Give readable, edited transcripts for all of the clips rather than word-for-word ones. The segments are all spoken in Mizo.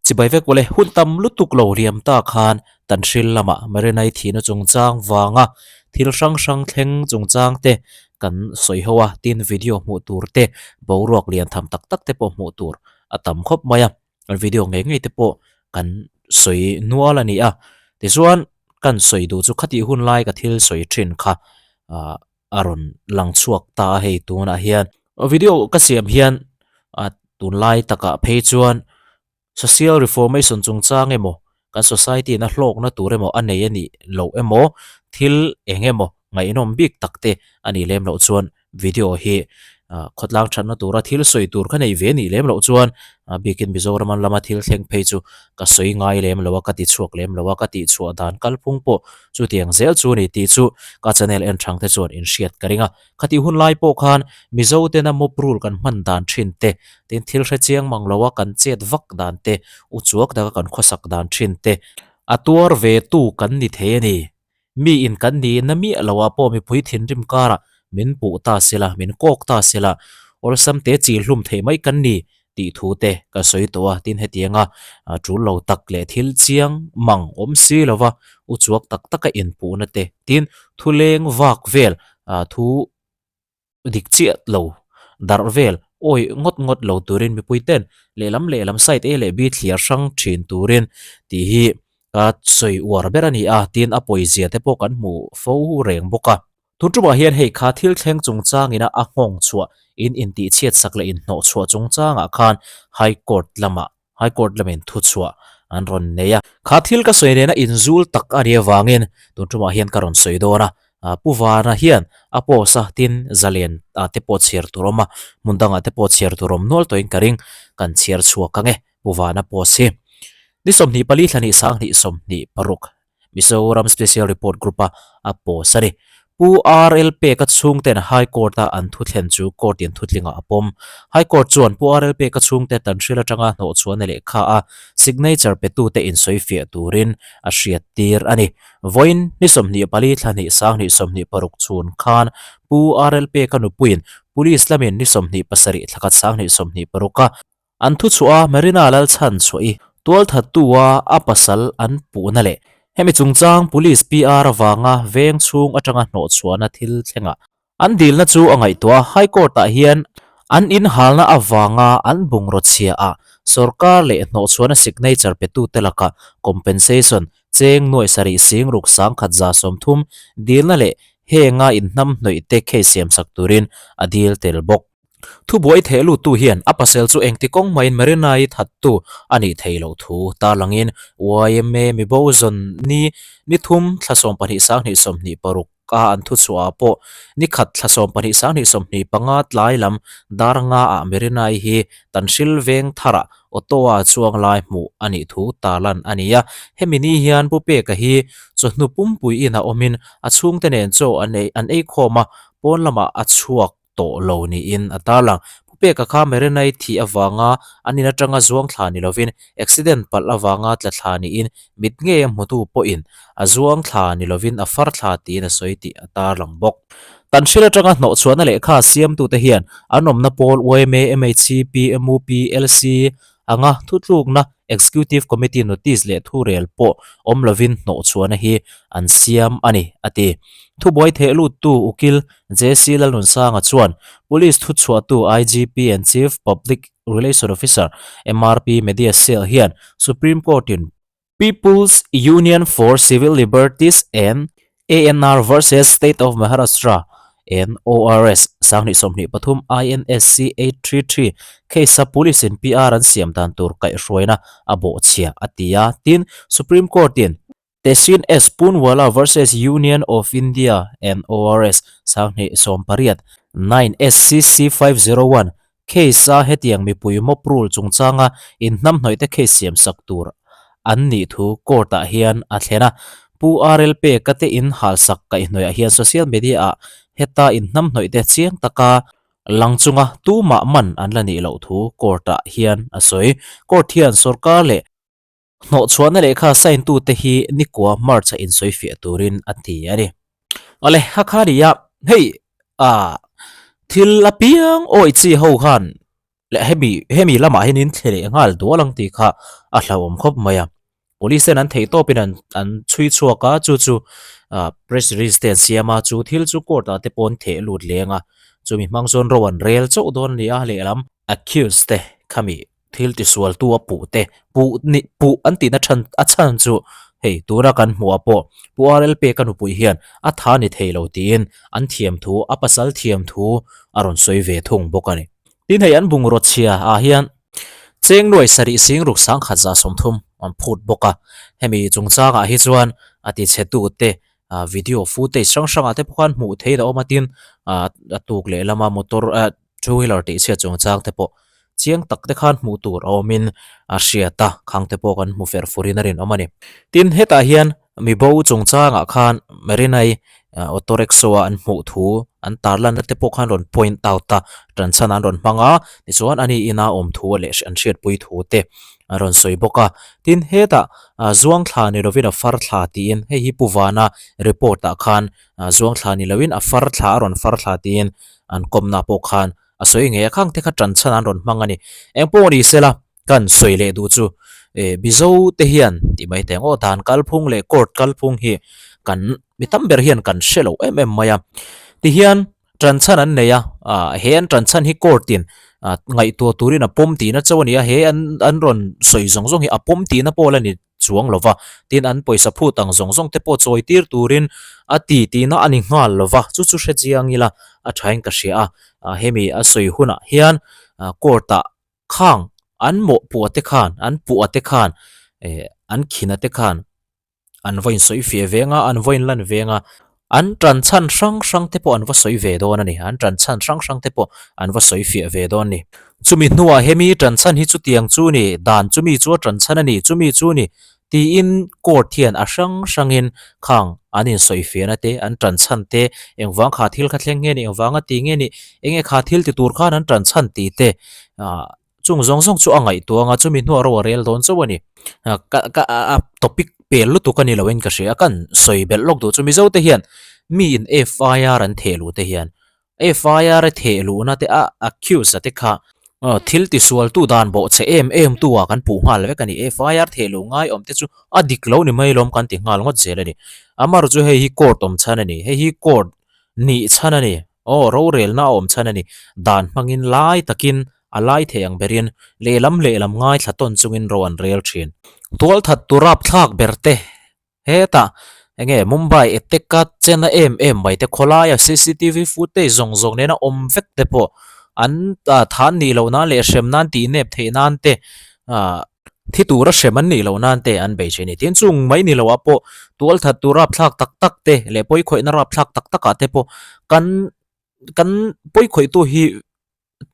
Chibai vek ule, hun tam lutuk lo riam ta khan Tanhril lamah Marinai thihna chungchang vanga thil hrang hrang thleng chungchang te kan sawi ho a, tin video hmuh tur te boruak lian tham tak tak te pawh hmuh tur a tam khawp mai a, kan video ngei ngei te pawh kan sawi nual a ni a, tichuan kan sawi duh chu khatih hun lai ka thil sawi thin kha ah a rawn lang chhuak ta a hei tunah hian video ka siam hian ah tunlai takah phei chuan social reformation chungchang emaw kan society in a hlawkna tur emaw a nei a nih loh emaw thil eng emaw ngaihnawm bik tak te a nih lem loh chuan video hi ah khawtlang thatna tura thil sawi tur ka nei ve a nih lem loh chuan a bikin Mizoram an lama thil thleng phei chu ka sawi ngai lem lo a ka ti chhuak lem lo a ka tih chhuah dan kalphung pawh Chutiang zel chu ni tih chu ka channel en thang te chuan in hriat ka ring a. Khatih hun lai pawh khan Mizo tena mob rule kan hman dan thin te, tin thil hre chiang mang lo a kan chet vak dan te, u chuak taka kan khawsak dan thin te, a tuar ve tu kan ni thei a ni. Mi in kan ni na miah lo ah pawh mipui thinrim karah min puh ta sela, min kawk ta sela, awlsam te chil hlum theih mai kan ni tih thu te ka sawi tawh a, tin hetianga tul lo tak leh thil chiang mang awm si lova u chuak tak taka inpuhna te tin thu leng vak vel thu dik chiah lo darh vel awi ngawt ngawt lo turin mipui ten lehlam lehlam side A leh B thliar hrang thin turin tih hi ka sawi uar ber a ni a, tin a pawizia te pawh kan hmu fo reng bawk a. Tun tumah hian hei kha thil thleng chungchangina a nghawng chhuah in intihchhiat sak leh inhnawh chhuah chungchangah khan High Court lamah High Court lamin thuchhuah an rawn nei a. Kha thil ka sawi nena inzul tak a nih avangin tun tumah hian ka rawn sawi dawn a. Pu Vana hian a post a tin zalen ah te pawh chhiar tur awm a, hmun dangah te pawh chhiar tur awm nual tawhin ka ring, kan chhiar chhuak ang e Pu Vana post hi. Ni 24 thla hnih 20 26. Mizoram Special Report Group-a a post a ni. Pu RL Peka chhungten High Court-a an thuthlen chu Court-in thutlingah a pawm. High Court chuan Pu RL Peka chhungte Tanhril atanga hnawhchhuahna lehkha a signature petute insawifiah turin a hriattir a ni. Vawiin ni 24 thla hnih 20 26 chhun khan Pu RL Peka nupuiin Police lamin ni 27 thla khat 20 26 a An thuchhuah a Marina Lalchhan chhuah i tualthattu-a a pasal an puhna leh hemi chungchang Police PR avanga veng chhung atanga hnawhchhuahna thil thlengah an dilna chu a ngaihtuah a, High Court-ah hian an inhalna avanga an bungraw chhiaah sorkar leh hnawhchhuahna signature petute lakah compensation cheng nuaih sarih sing ruk 1130 dilna leh henga inhnamhnawih te case siamsak turin a dil tel bawk. Thubuai theh luttu hian a pasel chu engti kawng mahin Marina-i thattu a nih theih loh thu tarlangin yma mibo zawn ni ni thum thla 12 20 26 a an thuchhuah ah pawh ni khat thla 12 20 25 tlai lam dar nga ah Marina-i hi Tanhril veng tharah auto-a chuang lai hmuh a nih thu tarlan a ni a. Hemi ni hian Pu Peka hi chawhnu pumpui in a awmin a chhungte nen chaw an ei khawm a, pawn lamah a chhuak tawh lo niin a tarlang. Pu Peka kha Marinai thih avanga an in atanga zuang thla ni lovin accident palh avanga tla thla niin mit ngei a hmutu pawhin a zuang thla ni lovin a far thla tiin a sawi tih a tarlang bawk. Tanhril atanga hnawhchhuahna lehkha siamtute hian an awmna pawl yma, MHC, PMUP, LC anga thutlukna Executive Committee notice leh thurel pawh awm lovin hnawhchhuahna hi an siam a ni, a ti. Thubuai theh luttu Ukil JC Lalnunsanga chuan Police thuchhuahtu IGP and Chief Public Relation Officer MRP Media Cell hian Supreme Court-in People's Union for Civil Liberties and ANR versus State of Maharashtra and ORS 2023 INSC 833 case-a Police-in PR an siam dan tur kaihhruaina a bawhchhia a ti a, tin Supreme Court-in Tehseen S. Poonwalla versus Union of India and ORS 2018 9 SCC 501 case-a hetiang mipui mob rule chungchanga inhnamhnawihte case siamsak tur an nih thu court-ah hian a thlen a. Pu RL Peka te in halsak kaihhnawihah hian social media-ah heta inhnamhnawihte chiang taka lang chunga tumah man an la nih loh thu court-ah hian a sawi. Court hian sorkar leh Hnawhchhuahna lehkha sign tute hi nikua March a insawi fiah turin a ti a ni. Awle, ha kha ni a, hei ah thil apiang awi chi ho khan leh hemi hemi lamah hian in thle leh nghal dual ang tih kha a hlauhawm khawp mai a. Police ten an theih tawpin an an chhui chhuak a, chu chu ah press release te an siam a, chu thil chu court ah te pawh an theh lut leng a, chumi hmang chuan ro an rel chauh dawn a ni a, lehlam accused te khami thil tisual tu a puh te puh ni puh an tihna chhan a chhan chu hei tuna kan hmuh ah pawh Pu RL Peka nupui hian a tha ni thei lo tiin an thiam thu a pasal thiam thu a rawn sawi ve thung bawk a ni. Tin hei an bungraw chhia ah hian cheng nuai sarih sing ruk sangkhat 30 an phut bawk a, hemi chungchangah hi chuan a ti chhe tu te video footage hrang hrangah te pawh khan hmuh theih a awm a tin a tuk leh lama motor two wheeler tih chhiat chungchang te pawh chiang tak te khan hmuh tur a awmin a hriat a, khang te pawh kan hmu fer furin a rinawm a ni. Tin hetah hian mibo chungchangah khan Marinai auto rickshaw a an hmuh thu an tarlanna te pawh khan rawn point out a, tan chhan an rawn hmang a, tichuan ani ina awm thu leh an hriatpui thu te a rawn sawi bawk a. Tin hetah zuang thla ni lovin a far thla tiin hei hi Pu Vana report ah khan zuang thla ni lovin a far thla a rawn far thla tiin an kawmna pawh khan a sawi ngei a, khang te kha tan chhan an rawn hmang a ni. Eng pawh ni sela kan sawi leh duh chu eh Mizo te hian tih mai teh ang aw dan kalphung leh court kalphung hi kan mi tam ber hian kan hre lo em em mai a. Tihian tan chhan an nei a, ah he an tan chhan hi court in ah ngaihtuah turin a pawm tihna chauh a ni a, he an an rawn sawi zawng zawng hi a pawm tihna pawh la ni chuang lo va, tin an pawisa phut ang zawng zawng te pawh chawi tir turin a ti tihna a ni nghal lo va, chu chu hre chiang ila a thain ka hria a, ah hemi a sawi hunah hian ah court ah khang an mawhpuah te khan an puah te khan eh an khina te khan an va insawi fiah veng a, an va inlan veng a, an tan chhan hrang hrang te pawh an va sawi ve dawn a ni, an tan chhan hrang hrang te pawh an va sawi fiah ve dawn a ni. Chumi hnuah hemi tan chhan hi chutiang chu ni, dan chumi chu a tan chhan a ni, chumi chu ni tiin court hian a hrang hrangin khang an insawi fiahna te, an tan chhan te, engvang kha thil kha thleng nge ni, engvanga ti nge ni, enge kha thil ti tur khan an tan chhan tih te ah Chung zawng zawng chu a ngaihtuah anga chumi hnuah ro a rel dawn chauh a ni. Ka ka a topic pel lutuk a ni loin ka hria a, kan sawi belh lawk duh chu Mizo te hian mi in FIR an theh luh te hian FIR a theh luhna te a accuse a te kha thil tisual tu dan bawh che em em tu ah kan puh nghal vek a ni. FIR theh luh ngai awm te chu a dik lo ni mai lawm kan ti nghal ngawt zel a ni. Amaherawhchu chu hei hi court awm chhan a ni. Hei hi court nih chhan a ni. Aw, rorelna a awm chhan a ni. Dan hmangin lai takin a lai thei ang berin lehlam lehlam ngaithla tawn chungin ro an rel thin. Tualthat tu rapthlak ber te hetah enge Mumbai attack-a chena em em mai te khawlaia cctv footage zawng zawng nena awm vek te pawh an than nih loh nan leh hrem nan tih nep theih nan te ah thi tura hrem an nih loh nan te an bei thin a ni. Tin chung mai ni loah pawh tualthat tu rapthlak tak tak te leh pawikhawihna rapthlak tak takah te pawh kan kan pawikhawihtu hi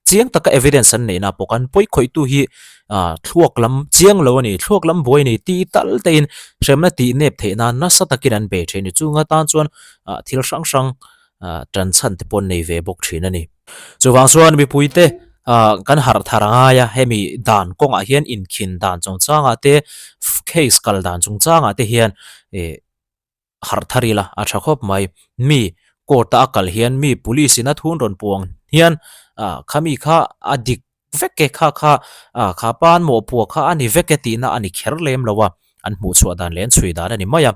chiang taka evidence an neihna pawh kan pawi khawihtu hi ah thluak lam chiang lo a ni thluak lam buai a ni tih tal te in hremna tih nep theih nan nasa takin an bei thin a ni chunga tan chuan ah thil hrang hrang ah tan chhan te pawh an nei ve bawk thin a ni chuvang chuan mipui te ah kan harh thar a ngai a hemi dan kawngah hian inkhin dan chungchangah te case kal dan chungchangah te hian eh. harh thar ila a tha khawp mai. Mi court a a kal hian mi police in a thun rawn puang hian ah khami kha a dik vek e kha kha ah kha pa an mawhpuah kha a ni vek e tihna a ni kher lem lo a, an hmuh chhuah dan leh an chhui dan a ni mai a.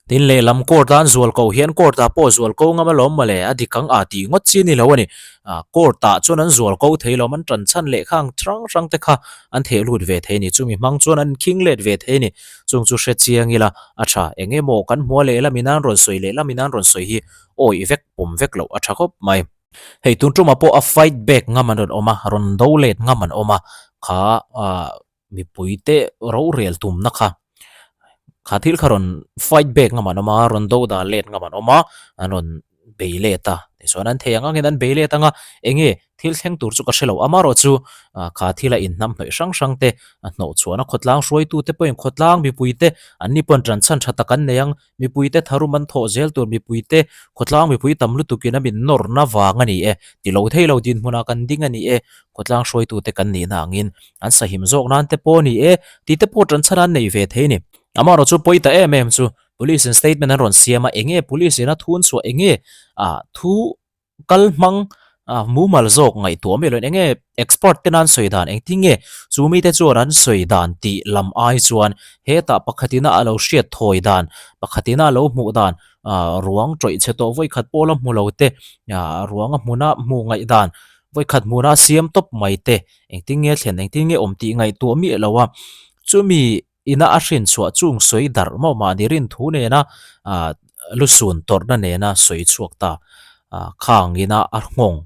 Tin lehlam court a an zual ko hian court ah pawh zual ko ngam alawm mawle a dik ang ah tih ngawt chi a ni lo a ni. Ah court ah chuan an zual ko thei lo an tan chhan leh khang hrang hrang te kha an theh lut ve thei a ni. Chumi hmang chuan an khing let ve thei a ni. Chung chu hre chiang ila a tha. Eng emaw kan hmua lehlam in an rawn sawi lehlam in an rawn sawi hi awih vek pawm vek loh a tha khawp mai. Hei tun tumah pawh a fight back ngam an rawn awm a, rawn do let ngam an awm a, kha ah mipui te rorel tumna kha kha thil kha rawn fight back ngam an awm a, rawn do dan let ngam an awm a, an rawn bei let a tichuan an thei ang angin an bei let ang a enge thil thleng tur chu ka hre lo amaherawh chu ah kha thila inhnam hnawih hrang hrang te a hnawh chhuahna khawtlang hruaitu te pawhin khawtlang mipui te an ni pawhin tan chhan tha tak an nei ang mipui te tharum an thawh zel tur mipui te khawtlang mipui tam lutukin a min nawrna vang a ni e ti lo thei lo dinhmunah kan ding a ni e khawtlang hruaitu te kan nihna angin an sahim zawk nan te pawh a ni e tih te pawh tan chhan an nei ve thei a ni amaherawh chu pawi ta em em chu. Police in statement an rawn siam a, enge police in a thun chhuah enge ah thu kal hmang Mumal zawk ngaihtuah miah loin enge expert ten an sawi dan engtin nge chu mite chuan an sawi dan tih lam ai chuan hetah pakhatina a lo hriat thawi dan pakhatina a lo hmuh dan ruang tawih chhe tawh vawikhat pawh la hmu lo te ruanga hmuna hmuh ngaih dan vawikhat hmuna siam tawp mai te engtin nge thlen engtin nge awm tih ngaihtuah miah lo a chumi Ina a hrin chhuah chung sawi darh maw mahni rin thu nena lusun tawrhna nena sawi chhuak ta. Khang ina a nghawng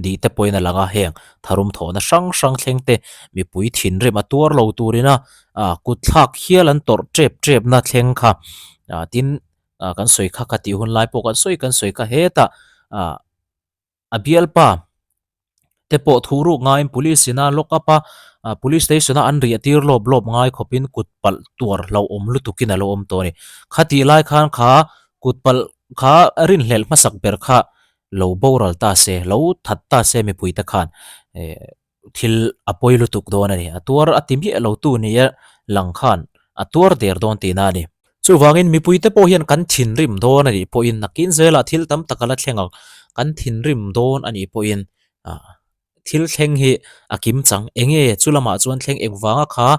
nih te pawhin a lang a, heng tharum thawhna hrang hrang thleng te mipui thinrim a tuar lo turina kut thlak hial an tawrh tep tepna thleng kha. Tin, kan sawi kha kha tih hun lai pawh kan sawi kan sawi kha hetah A bialpa te pawh thu ruk ngaiin police ina lock up a, police station a an riah tir lawp lawp ngai khawpin kut palh tuar hlauhawm lutukin a lo awm tawh a ni. Khatih lai khan kha kut palh kha rinhlelh hmasak ber kha lo boral ta se, lo that ta se mipui te khan Thil a pawi lutuk dawn a ni. A tuar a ti miah lo tu nia lang khan a tuar der dawn tihna a ni. Chuvangin mipuite pawh hian kan thinrim dawn a nih pawhin nakin zelah thil tam tak a la thleng ang. Kan thinrim dawn a nih pawhin thil thleng hi a kim chang. Enge chu lamah chuan thleng engvanga kha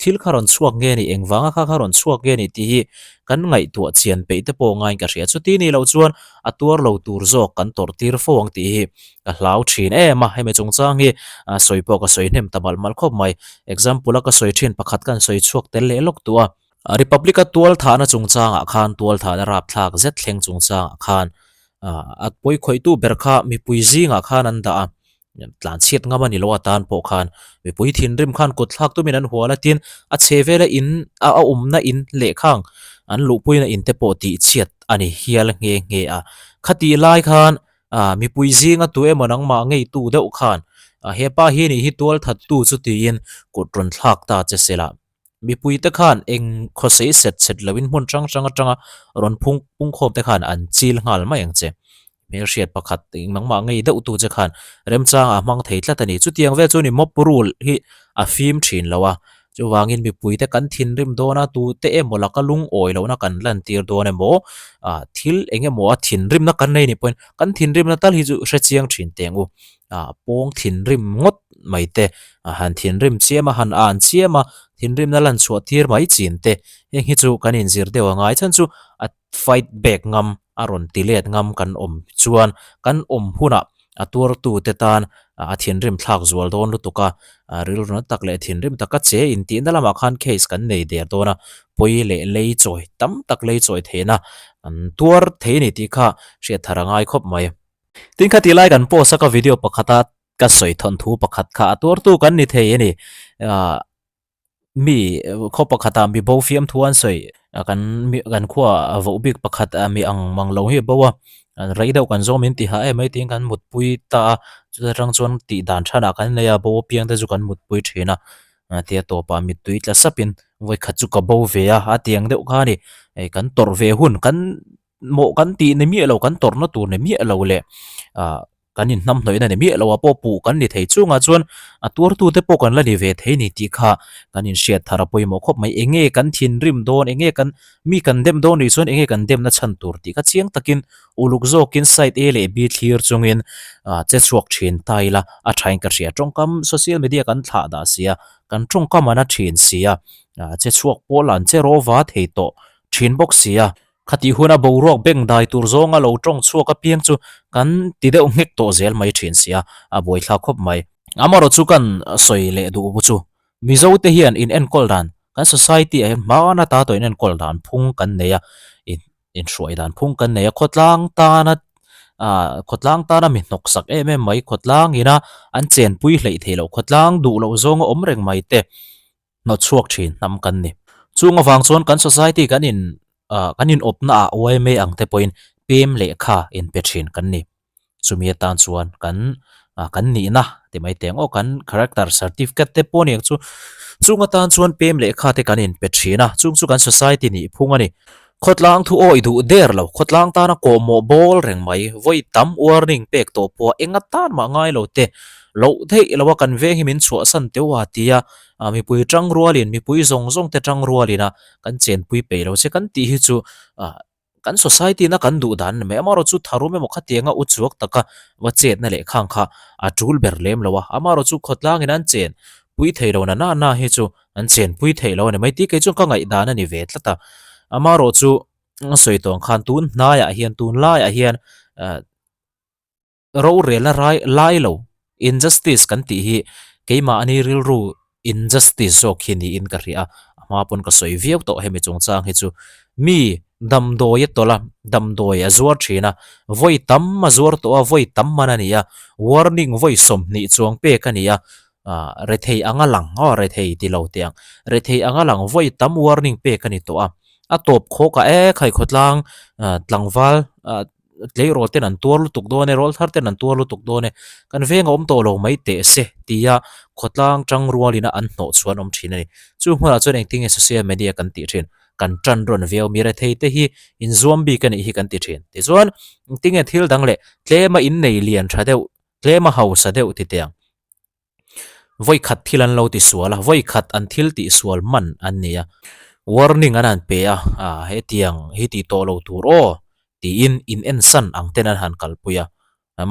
Thil kha rawn chhuak nge ni, engvanga kha kha rawn chhuak nge ni tih hi kan ngaihtuah chian peih te pawh ngaiin ka hria. Chuti ni loh chuan a tuar lo tur zawk kan tawrh tir fo ang tih hi ka hlau thin em a. Hemi chungchang hi sawi pawh ka sawi hnem ta malh malh khawp mai. Example a ka sawi thin pakhat kan sawi chhuak tel leh lawk duh a. Republic a tual thahna chungchangah khan tual thahna rapthlak zet thleng chungchangah khan a pawikhawihtu ber kha mipui zingah khan an dah a. Tlan chhiat ngam a ni lo atan pawh khan mipui thinrim khan kut thlak tumin an hual a tin a chhe vela in a awmna in lehkhang an luhpuina in te pawh tih chhiat a ni hial nghe nghe a. Khatih lai khan mipui zinga tu emaw nangmah ngeitu deuh khan hepa hi nih hi tual thattu chu tiin kut rawn thlak ta che sela. Mipuite khan eng khawsei set set loin hmun hrang hrang atanga rawn phung pungkhawm te khan an chil nghal mai ang che. Hmelhriat pakhat nangmah ngei deuh tu che khan remchang a hmang thei tlat a ni. Chutiang vel chu ni mop rule hi a fim thin lo a. Chuvangin mipuite kan thinrim dawn a, tute emaw laka lungawi lohna kan lantir dawn emaw, ah thil eng emaw a thinrimna kan nei ni pawhin kan thinrimna tal hi chu hrechiang thin teh ang u. Ah pawng thinrim ngawt mai te, a han thinrim chiam a, han an chiam a, thinrimna lan chhuah tir mai chin te, heng hi chu kan inzir deuh a ngai chhan chu a fight back ngam, a rawn ti let ngam kan awm chuan kan awm hunah a tuartu te tan a thinrim thlak zual dawn lutuk a, rilru na tak leh thinrim taka che intihna lamah khan case kan nei der dawn a, pawi leh lei chawi tam tak lei chawi theihna an tuar thei a ni tih kha hriat thar a ngai khawp mai. Tin khatih lai kan post a ka video pakhata ka sawi thawn thu pakhat kha a tuartu kan ni thei a ni. Ahh mi khaw pakhatah mi bo fiam thu an sawi kan mi kan khua a voh bik pakhat mi ang mang lo hi a bo a, rei deuh kan zawm in ti hah em mai tiin kan mutpui ta a, chuta tang chuan tih dan thanah kan nei a, bo apiang te chu kan mutpui thin a, tia tawpah mittui tla sapin vawikhat chu ka bo ve a, a tiang deuh kha a ni. Hei kan tawrh ve hun kan mawh kan tih ni miah lo kan tawrhna tur ni miah lo leh ah kan inhnam hnawihna ni miah lo ah pawh puh kan ni thei chungah chuan a tuartu te pawh kan la ni ve thei ni tih kha kan inhriat thar a pawimawh khawp mai. Enge kan thinrim dawn enge kan mi kan dem dawn nih chuan enge kan demna chhan tur tih kha chiang takin uluk zawkin side A leh B thlir chungin ah che chhuak thin ta ila a thain ka hria. Tawngkam social media kan thlah dah sia kan tawngkam an a thin sia ah che chhuak pawl an che rawva thei tawh thin bawk sia. Khatih huna boruak beng dai tur zawnga lo tawng chhuak apiang chu kan ti deuh nghek tawh zel mai thin sia, a buaithlak khawp mai. Amarawh chu kan sawi leh duh bu chu Mizo te hian in enkawl dan, kan society ah hian hmana ta tawh in enkawl dan phung kan nei a, in inhruai dan phung kan nei a, khawtlang tana ah khawtlang tana mi hnawksak em em mai, khawtlang ina an chenpui hleih theih loh, khawtlang duh loh zawnga awm reng mai te. hnawt chhuak thin hnam kan ni. Chung avang chuan kan society kan in ah kan in awpna ah yma ang te pawhin pem lehkha in pe thin kan ni. Chumi atan chuan kan ah kan nihna ti mai teng aw kan character certificate te pawh aniang chu chung atan chuan pem lehkha te kan in pe thin a, chung chu kan society nih phung a ni. Khawtlang thu awih duh der lo, khawtlang tana kawhmawh bawl reng mai, vawi tam warning pek tawh pawh eng atan mah ngai lo te, loh theih lo a kan veng hi min chhuahsan teuh a tia mipui tang rualin, mipui zawng zawng te tang rualin a kan chenpui peih lo che kan tih hi chu. Kan society na kan duh dan a ni mai. Amaherawhchu tharum emaw khatianga u chuak taka va chetna leh khang kha a tul ber lem lo a. Amaherawhchu khawtlangin an chen pui thei lo na na na hi chu an chen pui theih lo a ni mai tih kei chuan ka ngaihdan a ni ve tlat a. Amaherawhchu a sawi tawh ang khan tun hnaiah hian tun laiah hian ah Rorelna rai lai lo, injustice kan tih hi keimahni rilru injustice zawk hi niin ka hria a, a hma pawn ka sawi viau tawh hemi chungchang hi chu. Mi damdawi a tawlh a, damdawi a zuar thin a, vawi tam a zuar tawh a, vawi tam man a ni a, warning vawi 20 chuang pek a ni a, ah rethei anga lang, aw rethei ti lo teh ang, rethei anga lang vawi tam warning pek a ni tawh a, a tawp khawk a, e khaikhawtlang tlangval ah tleirawl ten an tuar lutuk dawn e, rawl thar ten an tuar lutuk dawn e, kan veng a awm tawh lo mai teh se tia khawtlang tang rualin a an hnawh chhuan awm thin a ni. Chu hmunah chuan engtin nge social media kan tih thin? Kan tan rawn viau mi rethei te hi inzuam bik a nih hi kan ti thin. Tichuan engtin nge thil dang leh tlema innei lian tha deuh, tlema hausa deuh ti teh ang. Vawi khat thil an lo ti sual a, vawi khat an thil tih sual man an ni a, warning an han pe a, ah hetiang hi tih tawh lo tur aw tiin in ensan ang ten an han kalpui a,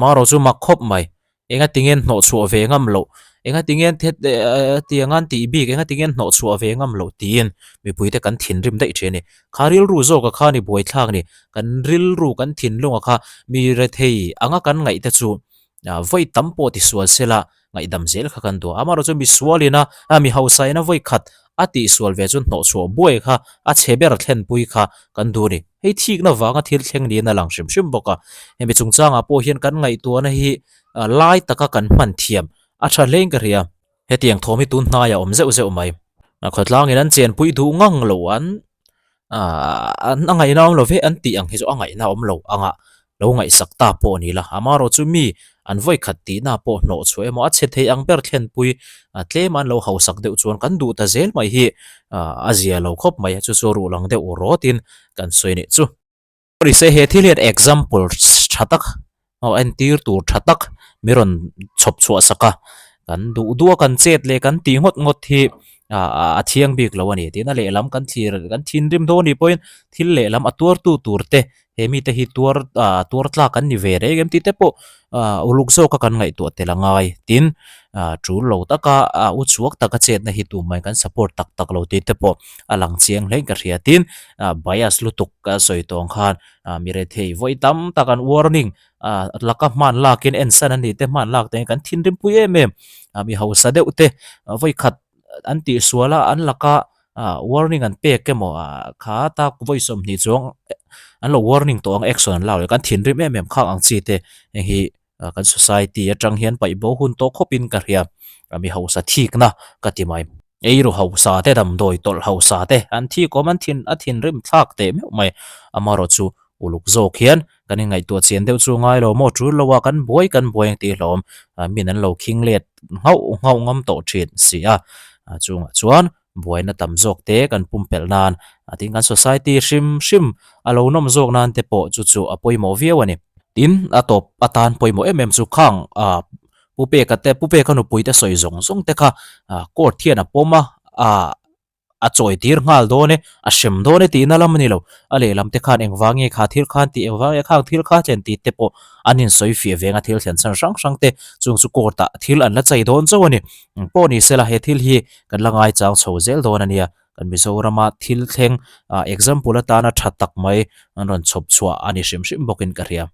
marawh chu mak khawp mai, enga tinge an hnawh chhuah ve ngam loh, enga tinge an hetiang an tih bik, enga tinge an hnawh chhuah ve ngam loh tiin mipuite kan thinrim daih thin a ni. Kha rilru zawka kha ni buaithlak ni, kan rilru kan thinlunga kha mi rethei anga kan ngaih te chu Vawi tam pawh tisual sela ngaihdam zel kha kan duh a. Amaherawhchu chu misualin a, a mi hausain a vawi khat a tihsual ve chu hnawhchhuah buai kha a chhe ber thlenpui kha kan duh a ni. Hei thikna vanga thil thleng niin a lang hrim hrim bawk a. Hemi chungchangah pawh hian kan ngaihtuahna hi lai taka kan hman thiam a tha hlein ka hria. Hetiang thawm hi tun hnaiah awm zeuh zeuh mai. Khawtlangin an chenpui duh ngang lo an ahh an a ngaihna awm lo ve an tih ang hi chu a ngaihna awm lo anga lo ngaihsak ta pawh a ni la. Amaherawh chu mi an vawi khat tihna pawh hnawh chhuah emaw a chhe thei ang ber thlenpui tlem an lo hausak deuh chuan kan duh ta zel mai hi ahh a zia lo khawp mai. Chu chu ruh lang deuh rawtin kan sawi nih chu. Ni se he thil hian example tha tak aw entir tur tha tak mi rawn chhawp chhuah sak a, kan duh duh a kan chet leh kan tih ngawt ngawt hi ah a thiang bik lo a ni tin a lehlam kan thlir kan thinrim dawn anih pawhin thil lehlam a tuartu tur te he mite hi tuar ah tuar tlak an ni ve reng em tih te pawh ah uluk zawk a kan ngaihtuah tel a ngai tin ah tul lo taka ah u chhuak taka chetna hi tumah kan support tak tak lo tih te pawh a lang chiang hlein ka hria tin ah bias lutuk ka sawi tawh ang khan ah mi rethei vawi tam tak an warning ah laka hman lakin ensan a ni te hman lak te kan thinrim pui em em ah mi hausa deuh te vawi khat an tih sual a an laka ah warning an pek emaw ah kha tak vawi 20 chuang an lo warning tawh ang action an lak leh kan thinrim em em khang ang chi te heng hi Kan society atang hian paih bo hun tawh khawpin ka hria. Mi hausa thikna ka ti mai. Eiru hausa te, damdawi tawlh hausa te an thik awm an thin a thinrim thlak teh meuh mai. Amaherawh chu uluk zawk hian kan inngaihtuah chian deuh chu ngai lo maw tul lo a, kan buai kan buai ang tih hlawm min an lo khing let nghauh nghauh ngam tawh thin si a. Chungah chuan buaina tam zawk te kan pumpelh nan a tin kan society hrim hrim a lo nawm zawk nan te pawh chu chu a pawimawh viau a ni. Tin, a tawp atan pawimawh em em chu khang ah Pu Peka te Pu Peka nupui te sawi zawng zawng te kha ah court hian a pawm a ah a chawi tir nghal dawn e a hrem dawn e tihna lam a ni lo. A lehlam te khan engvang nge kha thil khan tih engvang nge khang thil kha thlen tih te pawh an insawi fiah veng a thil thlen chhan hrang hrang te chung chu court ah thil an la chei dawn chauh a ni. Pawh ni sela he thil hi Kan la ngaichang chho zel dawn a nia. Kan Mizorama thil thleng example atana tha tak mai an rawn chhawp chhuah a ni hrim hrim bawkin ka hria.